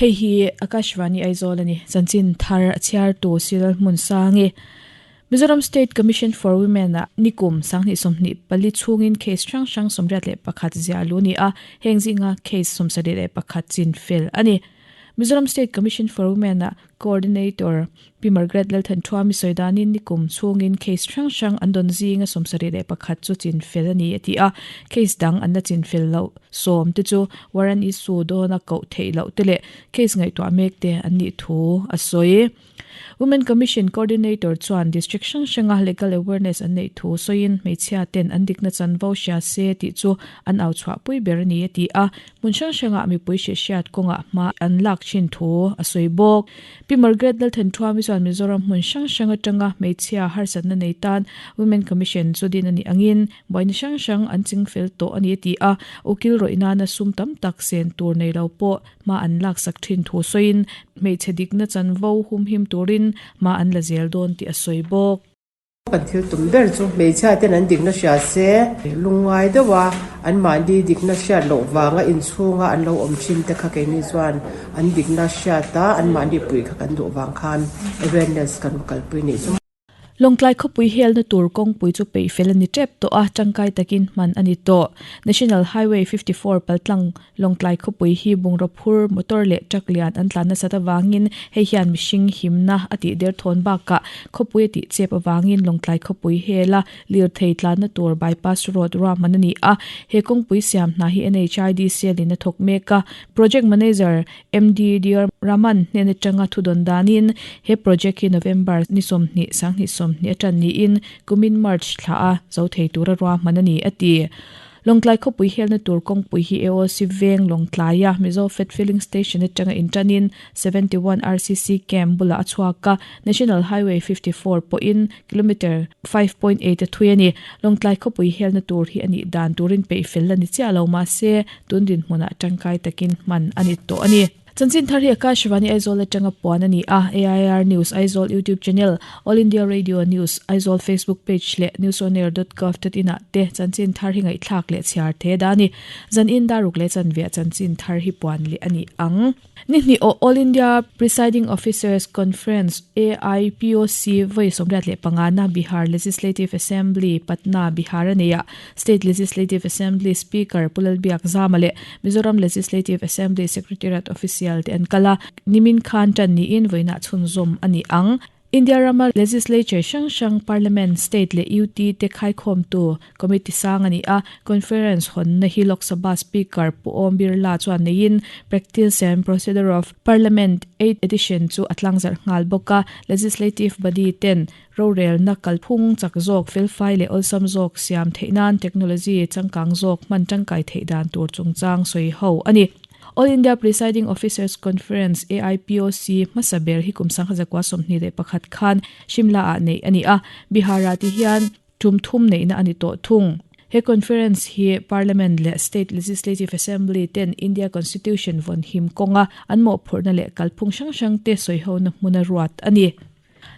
Hei hi Akashvani Aizawl a ni. Chanchin thar a chhiartu Silal Hmunsangi. Mizoram State Commission for Women ah nikum sanghnih 24 chhungin case hrang hrang 81 ziah lu ni a, heng zinga case 71 chin fel a ni. Mizoram State Commission for Women ah Coordinator Pi Margaret Lalthanṭhuami sawi danin nikum chhungin case hrang hrang an dawn zinga 71 chu chin fel a ni a ti a, case dang an la chin fel loh sawm te chu warrant issue dawna koh theih loh te leh case ngaihtuah mek te an nih thu a sawi. Women Commission Coordinator chuan District hrang hranga legal awareness an neih thu sawiin hmeichhia ten an dikna chanvo hria se tih chu an au chhuahpui ber a ni a ti a, hmun hrang hrangah mipui hrehhriat kawngah hma an lak thin thu a sawi bawk. Pi Margaret Lalthanṭhuami chuan Mizoram hmun hrang hrang atanga hmeichhia harsatna nei tan Women Commission chu din a nih angin buaina hrang hrang an ching fel tawh a ni a ti a, ukil rawih nana sum tam tak sen tur nei lo pawh hma an laksak thin thu sawiin hmeichhe dikna chanvo humhim turin hma an la zel dawn tih a sawi bawk. Kan thil tum ber chu hmeichhia ten an dikna hria se, lungngai deuh a, anmahni dikna hriat loh vanga inchhunga an lo awm thin te kha keini chuan an dikna hriat a, anmahni pui kha kan duh vang khan awareness kan va kalpui nih chu. Lawngtlai khawpui helna tur kawngpui chu peih fel a ni tep tawh a, tangkai takin hman a ni tawh. National Highway 54 paltlang Lawngtlai khawpui hi bungraw phur, motor leh truck lian an tlan nasat avangin hei hian mihring himna a tih derthawn bakah khawpui a tih chep avangin Lawngtlai khawpui hela lirthei tlanna tur bypass road ruahman a ni a. He kawngpui siam hna hi NHIDCL in a thawk mek a, Project Manager MD Dear Raman hnen atanga thudawn danin he project hi November ni 20 2020 atan niin kumin March thla a zo thei tura ruahman a ni a ti. Lawngtlai khawpui helna tur kawngpui hi AOC veng Lawngtlaia Mizo Fat Filling Station atanga intanin 71 RCC Camp bulah a chhuak a, National Highway 54 pawhin kilometre 5.8 a thui a ni. Lawngtlai khawpui helna tur hi a nih dan turin peih fel a ni chiah lo mahse tun dinhmunah tangkai takin hman a ni tawh a ni. Chanchin thar hi Akashvani Aizawl atanga puan a ni a, AIR News Aizawl YouTube channel, All India Radio News Aizawl Facebook page leh newsonair.gov.in ah te chanchin thar hi ngaihthlak leh chhiar the dah a ni. Zan in daruk leh chanveah chanchin thar hi puan leh a ni ang. Ni hnih awh All India Presiding Officers Conference, AIPOC, vawi 85 na Bihar Legislative Assembly, Patna, Bihar a nei a, State Legislative Assembly Speaker Pu Lalbiak Zama leh Mizoram Legislative Assembly Secretariat official te an kal a, nimin khan tan niin vawiinah chhunzawm a ni ang. India rama Legislature hrang hrang, Parliament, State leh UT te khaikhawmtu Committee sang a ni a, Conference hawnna hi Lok Sabha Speaker Pu Om Birla chuan neiin Practice and Procedure of Parliament, Eighth Edition chu a tlangzarh nghal bawk a, Legislative Body ten Rorelna kalphung chak zawk, felfai leh awlsam zawk siam theih nan technology changkang zawk hman tangkai theih dan tur chungchang sawi ho a ni. All India Presiding Officers Conference, AIPOC, hmasa ber hi kum 1921 khan Shimla ah neih a ni a, Bihar ah ti hian tum thum neihna a ni tawh thung. He conference hi Parliament leh State Legislative Assembly ten India Constitution vawn him kawnga an mawhphurhna leh kalphung hrang hrang te sawihona hmuna ruat a ni.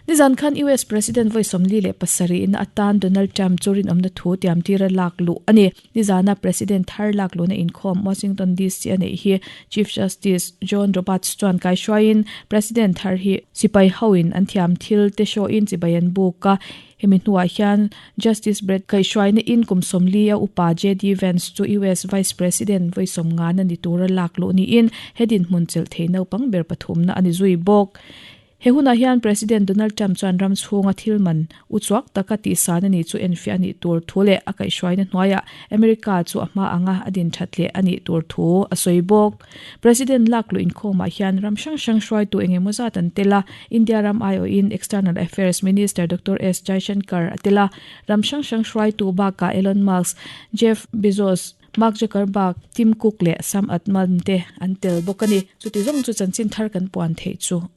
Nizan khan US President vawi 47 in atan Donald Trump chu rinawmna thu tiamtira lak luh a ni. Nizana President thar lak luhna inkhawm Washington DC a neih hi Chief Justice John Roberts chuan kaihruaiin President thar hi sipai hoin an thiam thil te hrawhin chibai an buk a. Hemi hnuah hian Justice Brett kaihhruaina in kum 40 a upa JD Vance chu US Vice President vawi 50 na ni tura lak luh niin he dinhmun chelh thei naupang ber pathumna a ni zui bawk. He hunah hian President Donald Trump chuan ram chhunga thil man u chuak taka tihsan a nih chu enfiah a nih tur thu leh a kaihhruaina hnuaiah America chu a hma anga a din that leh a nih tur thu a sawi bawk. President lak luh inkhawmah hian ram hrang hrang hruaitu eng emaw zat an tel a, India ram aiawhin External Affairs Minister Doctor S Jaishankar a tel a, ram hrang hrang hruaitu bakah Elon Musk, Jeff Bezos, Mark Zuckerberg, Tim Cook leh Sam Altman te an tel bawk a ni. Chuti zawng chu chanchin thar kan puan theih chu.